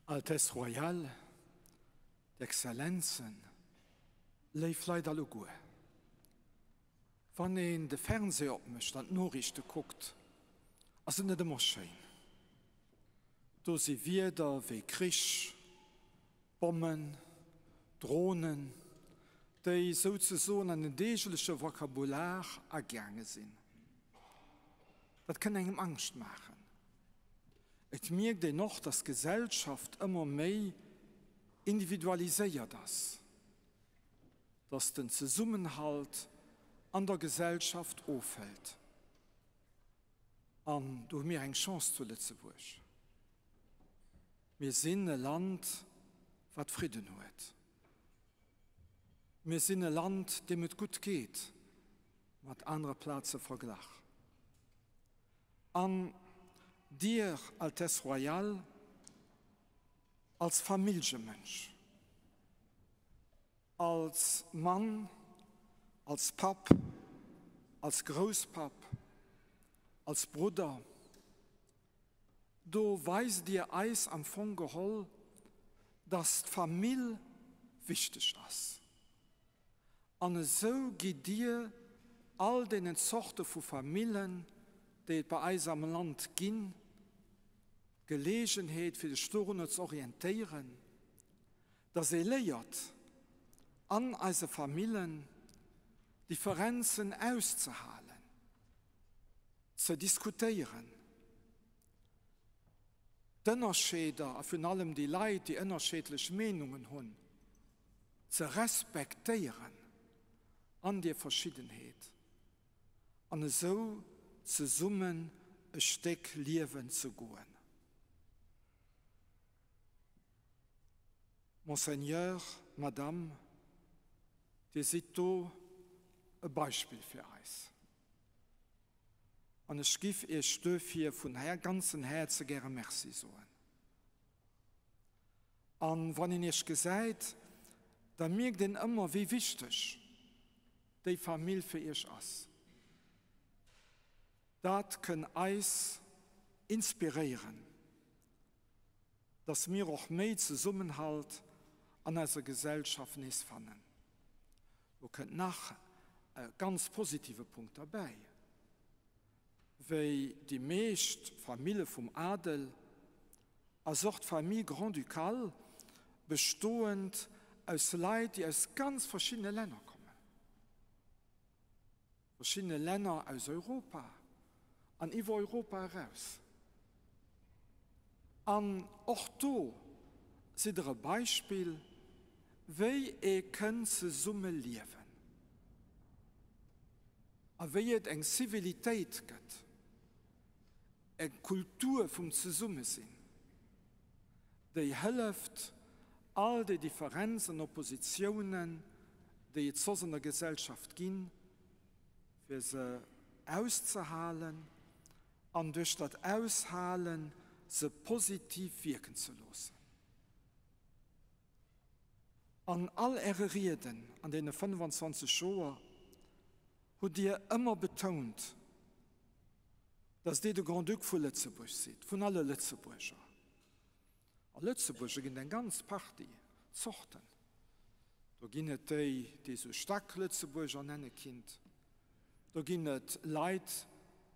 Altesse Royale, d'Exzellenzen, léif Leit alleguer. Wann een de Fernseh opmécht an d'Noriichte kuckt, ass et net ëmmer schéin. Do si Wierder wéi Krich, Bommen, Dronen, déi souzesoen an den deegleche Vokabular agaange sinn. Dat kënn engem Angscht maachen. Et mierkt een och, dass d'Gesellschaft ëmmer méi individualiséiert ass, dass den Zesummenhalt an der Gesellschaft ofhëlt. An do hu mir eng Chance zu Lëtzebuerg. Mir sinn e Land, wat Fridden huet. Mir sinn e Land, deem et gutt geet, mat anere Plaze verglach. An Dir, Altesse Royale, als Familljemensch, als Mann, als Papp, als Grousspapp, als Brudder, do weist Dir eis am Fong geholl, dass d'Famill wichteg ass. An esou gitt Dir all deenen Zorte vu Famillen, déi et bei eis am Land ginn, d'Geleegenheet, fir sech dorunner ze orientéieren, dass ee léiert, an eise Famillen Differenzen auszehalen, ze diskutéieren, d'Ënnerscheeder a virun allem déi Leit, déi ënnerscheedlech Meenungen hunn, ze respektéieren an dir Verschiddenheet an esou zesummen e Stéck Liewen ze goen. Monseigneur, Madame, Dir sidd do e Beispill fir eis. An ech giff Iech duerfir vun ganzen Häerze gäre Merci soen. An wann een Iech gesäit, da mierkt een ëmmer wéi wichteg déi Famill fir Iech ass. Dat kënn eis inspiréieren, dass mir och méi Zesummenhalt an eiser Gesellschaft nees fannen. Lo kënnt nach e ganz positive Punkt derbäi, Wéi déi meescht Famille vum Adel ass och d'Famille grand-ducale bestoend aus Leit, déi aus ganz verschiddene Länner kommen. Verschiddene Länner aus Europa an iwwer Europa eraus. An och do sidd Der e Beispill, wéi ee kënn zesumme liewen a wéi et eng Zivilitéit gëtt, eng Kultur vum Zesummesinn, déi hëlleft, all déi Differenzen an Oppositiounen, déi et soss an der Gesellschaft ginn, fir se auszehalen an duerch dat Aushalen se positiv wierken ze loossen. An all Äre Rieden an deene 25 Joer hutt Dir ëmmer betount, dass Dir de Grand-Duc vu Lëtzebuerg sidd, vun alle Lëtzebuerger. A Lëtzebuerger ginn et eng ganz Partie Zorten. Do ginn et déi, déi sech Stack-Lëtzebuerger nenne kinnt. Do ginn et Leit,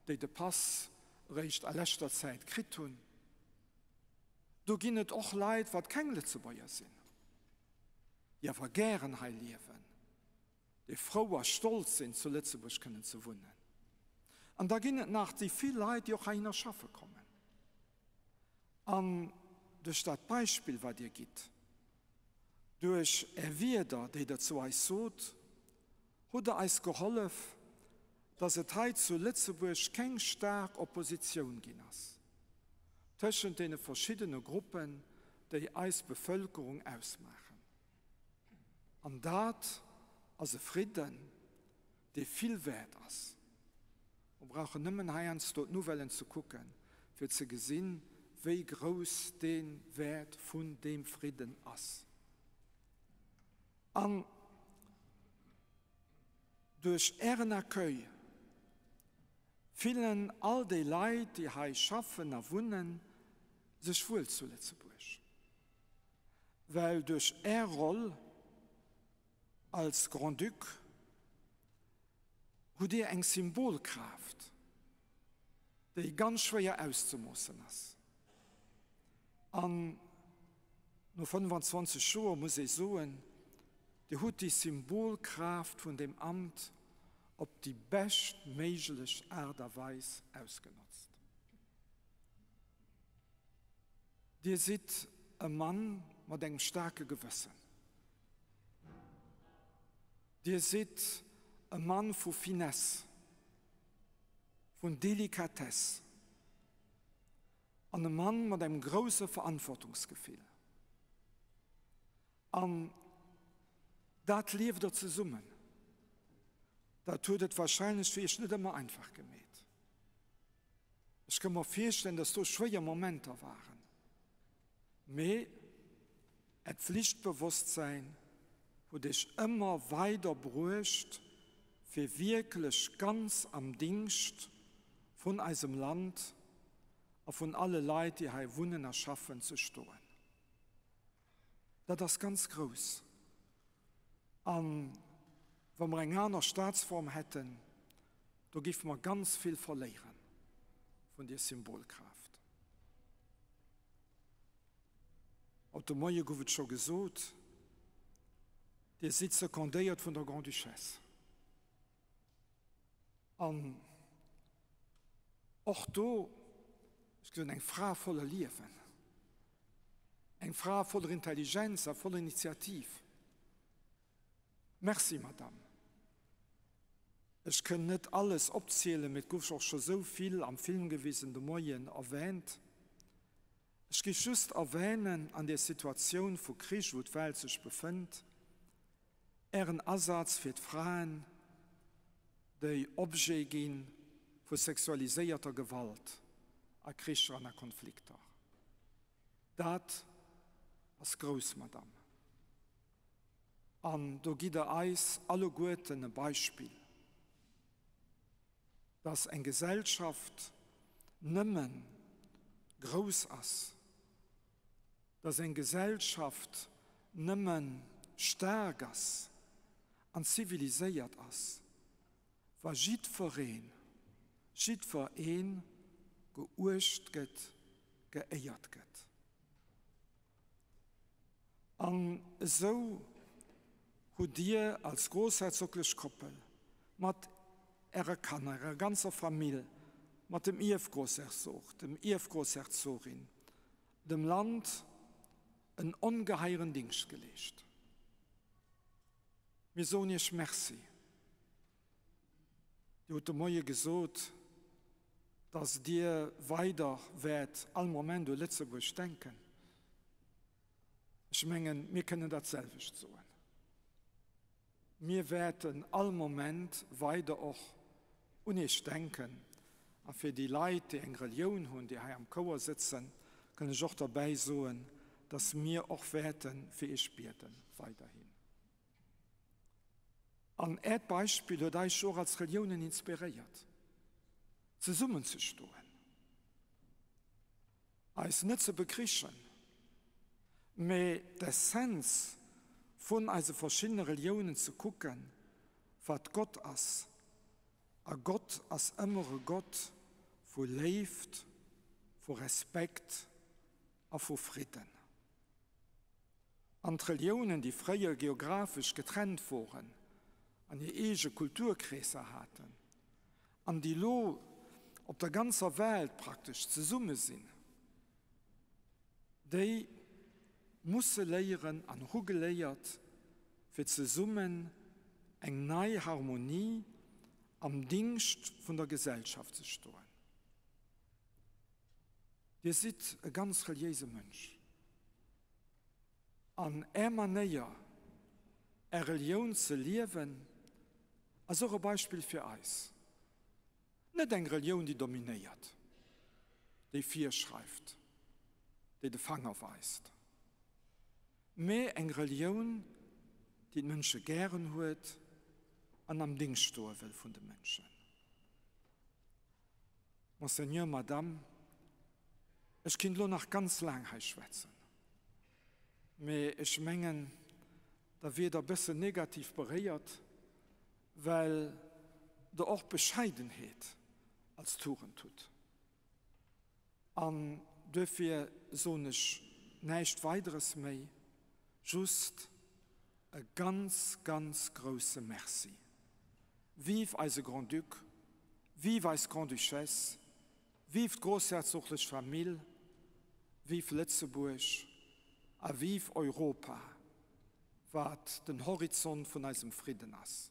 déi de Pass eréischt a leschter Zäit kritt hunn. Do ginn et och Leit, wat keng Lëtzebuerger sinn, déi awer gären hei liewen, déi frou a stolz sinn, zu Lëtzebuerg kënnen ze wunnen. An da ginn et nach déi vill Leit, déi och heihinner schaffe kommen. An duerch dat Beispill, wat Dir gitt, duerch Är Wierder, déi Der zu eis sot, hutt Der eis gehollef, dass et hei zu Lëtzebuerg keng staark Oppositioun ginn ass tëschent deene verschiddene Gruppen, déi eis Bevëlkerung ausmaachen. An dat ass e Fridden, dee vill wäert ass. Mer brauchen nëmmen heiansdo d'Nouvellen ze kucken, fir ze gesinn, wéi grouss dee Wäert vun deem Fridden ass. An duerch Ären Accueil fillen all déi Leit, déi hei schaffen a wunnen, sech wuel zu Lëtzebuerg. Well duerch Är Roll als Grand-Duc hutt Dir eng Symbolkraaft, déi ganz schwéier auszemoossen ass. An no 25 Joer muss ee soen, Dir hutt déi Symbolkraaft vun deem Amt op déi beschtméiglech Aart a Weis ausgenotzt. Dir sidd e Mann mat engem staarke Gewëssen. Dir sidd e Mann vu Finesse, vun Delikatesse an e Mann mat engem grousse Verantwortungsgefill. An dat lieft Der zesummen. Dat huet et wahrscheinlech fir Iech net ëmmer einfach gemeet. Ech ka mer virstellen, dass do schwéier Momenter waren. Mee Äert Flichtbewosstsäin huet Iech ëmmer weider bruecht, fir wierklech ganz am Dingscht vun eisem Land a vun alle Leit, déi hei wunnen a schaffen, ze stoen. Dat ass ganz grouss. A wa mer eng aner Staatsform hätten, do géife mer ganz vill verléiere vun deer Symbolkraaft. Haut de Moie gouf et scho gesot, Dir sidd secondéiert vun der Grande-Duchesse. An och do, ech gesinn eng Fra voller Liewen, eng Fra voller Intelligenz a voller Initiativ. Merci, Madame. Ech kënn net alles opzielen, mee et gouf och scho sou vill am Film gewisen, de Moien erwähnt. Ech géif just erwähnen, an där Situatioun vu Krich, wou d'Welt sech befënnt, Ären Asaz fir d'Fraen, déi Objet gi vu sexualiséierter Gewalt a Kricher an a Konflikter. Dat ass grouss, Madame. An do gitt Der eis alleguerten e Beispill, dass eng Gesellschaft nëmme grouss ass, dass eng Gesellschaft nëmme staark ass an ziviliséiert ass, wa jiddwereen, jiddwer een geuecht gëtt, geéiert gëtt. An esou hutt Dir als grossherzoglech Koppel mat Äre Kanner, Ärer ganzer Famill, mat dem Ierfgrossherzog, dem Ierfgrossherzogin, dem Land en ongeheieren Dingscht geleescht. Mir soen Iech Merci. Dir hutt de Moie gesot, dass Dir weider wäert all Moment u Lëtzebuerg denken. Ech mengen, mir kënnen dat selwecht soen. Mir wäerten all Moment weider och un Iech denken. A fir déi Leit, déi eng Relioun hunn, déi hei am Chouer sëtzen, kënn ech och derbäi soen, dass mir och wäerte fir Iech bieden, weiderhin. An Äert Beispill huet eis jo och als Reliounen inspiréiert, zesummenzestoen, eis net ze bekrichen, mee d'Essenz vun eise verschiddene Reliounen ze kucken, wat Gott ass. A Gott ass ëmmer e Gott vu Léift, vu Respekt a vu Fridden. An d'Reliounen, déi fréier geographesch getrennt woren an hir eege Kulturkreesser haten, an déi lo op der ganzer Welt praktesch zesumme sinn, déi musse léieren an hu geléiert, fir zesummen eng nei Harmonie am Dingscht vun der Gesellschaft ze stoen. Dir sidd e ganz reliéise Mënsch. An Är Manéier, Är Relioun ze liewen, ass och e Beispill fir eis. Net eng Relioun, déi dominéiert, déi virschreift, déi de Fanger weist, mä eng Relioun, déi d'Mënsche gären huet an am Dingscht stoe wëll vun de Mënschen. Monseigneur, Madame, ech kinnt elo nach ganz laang hei schwätzen. Mee ech mengen, da wier Der e bëssen negativ beréiert, well Der och Bescheidenheet als Tugend hutt. An duerfir soen ech näischt Weideres méi, just e ganz, ganz grouse Merci. Vive eise Grand-Duc, vive eis Grande-Duchesse, vive d'groussherzoglech Famill, vive Lëtzebuerg a vive Europa, wat den Horizont vun eisem Fridden ass.